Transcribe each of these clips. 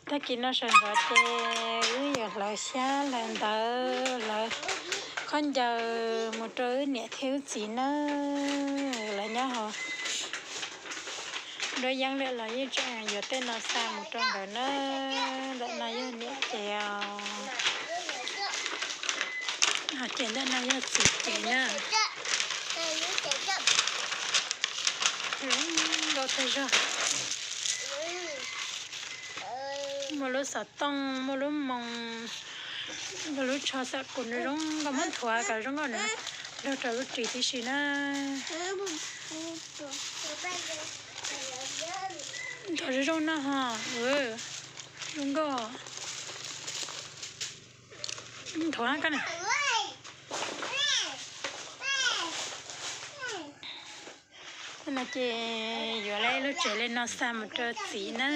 Tag kis no sawv ntxov ces wb yuav hlawv xyab hlawv ntawv hlawv khaub ncaws mus rau wb niam thiab wb txiv na. Lawv nyob hauv nruab yeeb lawm los yeej tseem yuav tej no xa mus rau nkawd na. Ntawm no yog niam ces, ces ntawm no yog txiv ces na. Zoo nkauj tag zog. Muaj lub xov tooj, muaj lub moo, muaj lub tsho xam kum no zoo nkauj, muab nthuav kom zoo nkauj na, nrog rau lub ris tib si na. Nthuav zoo zoo no ho, zoo nkauj. Nthuav koj na. No ces yuav lub tsev li no xa mus rau txiv na.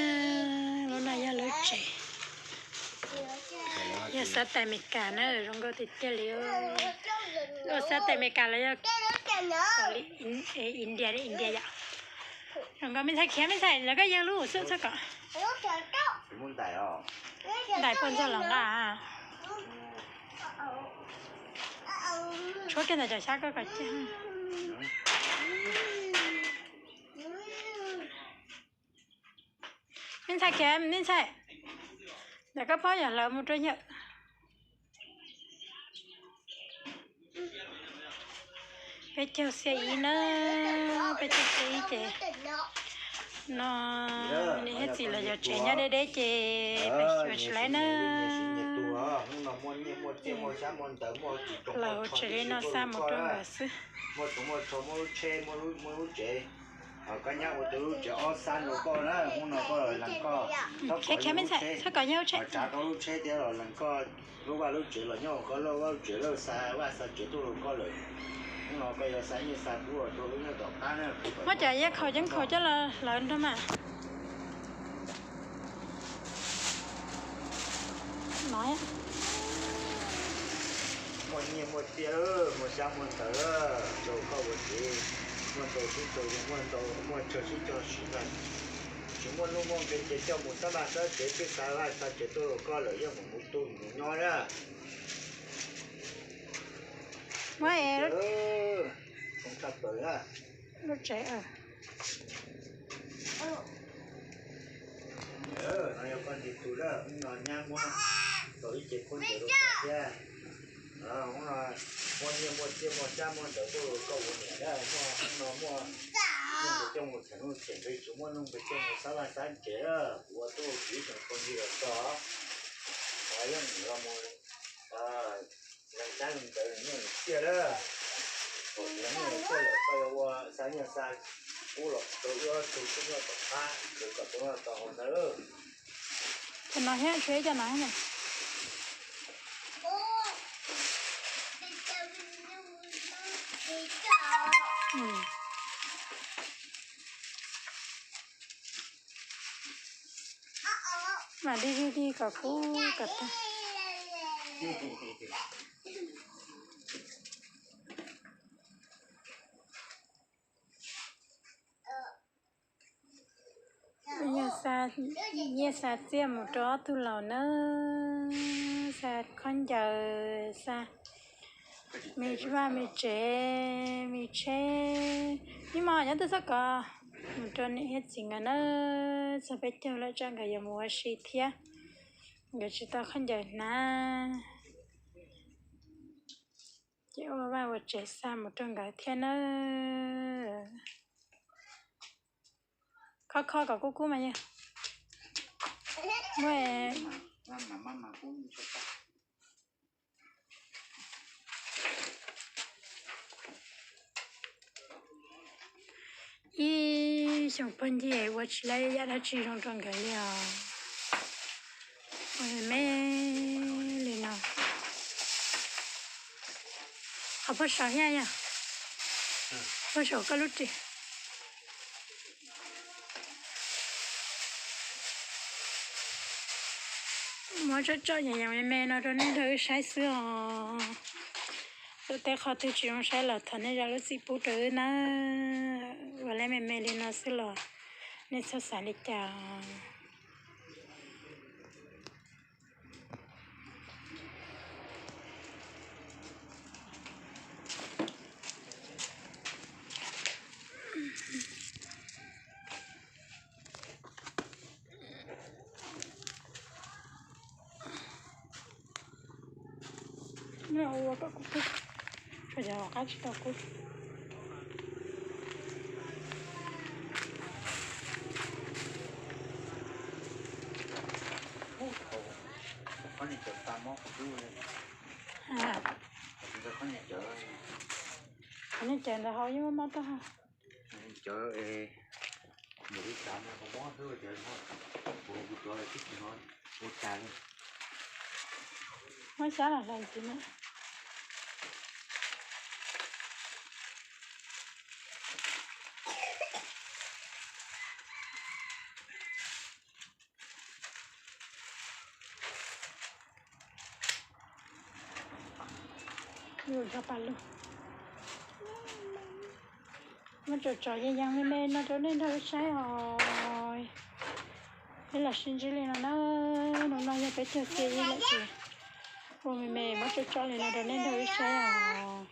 Lub no yog lub tsev, yog xab tais Amelikas na, zoo nkauj tiag tiag li. Ua xab tais Amelikas los yog India, India yom. Zoo nkauj me ntxhais khiav, me ntxhais lawv koj yeej lub xub txhob kom ntais puag ntxog los nqa. Tshuab kiag ntawm cov xyab koj kom ciaj. Me ntxhais khiav, me ntxhais, ntawm koj phob yog hlawv mus rau yawm. Peb caug xiab ib na, peb caug xiab ib ces no, niam thiab txiv lawv cov tsev nyob deb deb ces peb xyuas tsis laib na. Lawv ua tsev li no xa mus rau nkawd xwb. Koj nyab ua tus lub tsev ob xab rau koj na, hnub no koj los lees koj. Txhob kom nyob tsev, txhob kom nyob tsev, tsav koj lub tsheb thiab los lees koj lub vaj lub tsev los nyob koj lub vaj lub tsev lawm, xa vaj xa tsev tuaj rau koj lawm. Hnub no koj yuav xa nyiaj xa kub rau wb nyob tom qab na. Muab cov yaj khaum ceeb khaum coj los hlawv nrog mas. Muaj nyiaj muaj txiaj, muaj xyab muaj ntawv, rau koj ua tsev, muaj ntau sib tau, muaj ntau, muaj chaw sib cog siv na. Tsis muaj nuj muaj nqi ces coj mus xab vaj xab tsev, twb xa vaj xa tsev tuaj rau koj lawm, yeej mus mus tu mus nyob na. Zoo tshaj plaws na. Lub tsev no yog koj niam tus na, hnub no nyab muab tau ib ce khaub ncaws rau koj thiab. Hnub no muaj nyiaj muaj txiaj muaj xyab muaj ntawv tuaj rau koj ua niam na, muaj hnub no muaj nuj nqis coj mus them nuj them nqi, tsis muaj nuj nqis coj mus xab vaj xab tsev, kuv ua tub ua kiv tseem khaus nqi los txog. Yog nim los mus lees xyab lees ntawv nyiaj nyiaj txiaj lawm. Thaum tias nyiaj txiaj lawm koj yuav ua xa nyiaj xa kub los rau wb ob tug tub nyuj tom qab, khwv kom tau noj tau haus ntawd. Cov no thiab, tshuav ib co no thiab. Mas dig dig dig kom kub kom tag. Yog xa nyiaj xa txiaj mus rau ob tug laus na, xa khaub ncaws, xa me vaj me tsev, me tsheb, ib hmos nyob twb txhob kov mus rau niam thiab txiv nkawd na. Txog peb caug lawm tsam nkawd yuav mus ua si thiab, nkawd tsis tau khaub ncaws hnav, ces ua vaj ua tsev xa mus rau nkawd thiab na. Kho kho kom kub kub mas yog. Muaj ib xyoos pog ncig ua tsis laib yam dab tsi zoo rau nkawd li os. Ua me me li no. Qhov pog saum thiab yog, pog saum koj lub ris. Muab tsom tsom yam yam me me no rau nej nrog wb saib xwb os. Txawm tej qhov twg tsis zoo saib los thov nej zam lub txim pub rau wb na. Ua lawm me me li no xwb los nej txhob xav li cas. Ua kom kub kub, tsuas yog qab tsis tau kub. Qhov nej cawv ntawd hauv yeej muaj mob tag. Cawv mus li cas no mob xwb, cov no kuv cov tib si no ua cas li. Muab xyab los hlais ntxiv na. Yus cov pas lug. Muab tso tso yeej yeej me me no rau nej nrog wb saib os. Peb los sib ntsib li no na, hnub no yog peb caug ci ib lawm ces ua me me muab tso tso li no rau nej nrog wb saib os.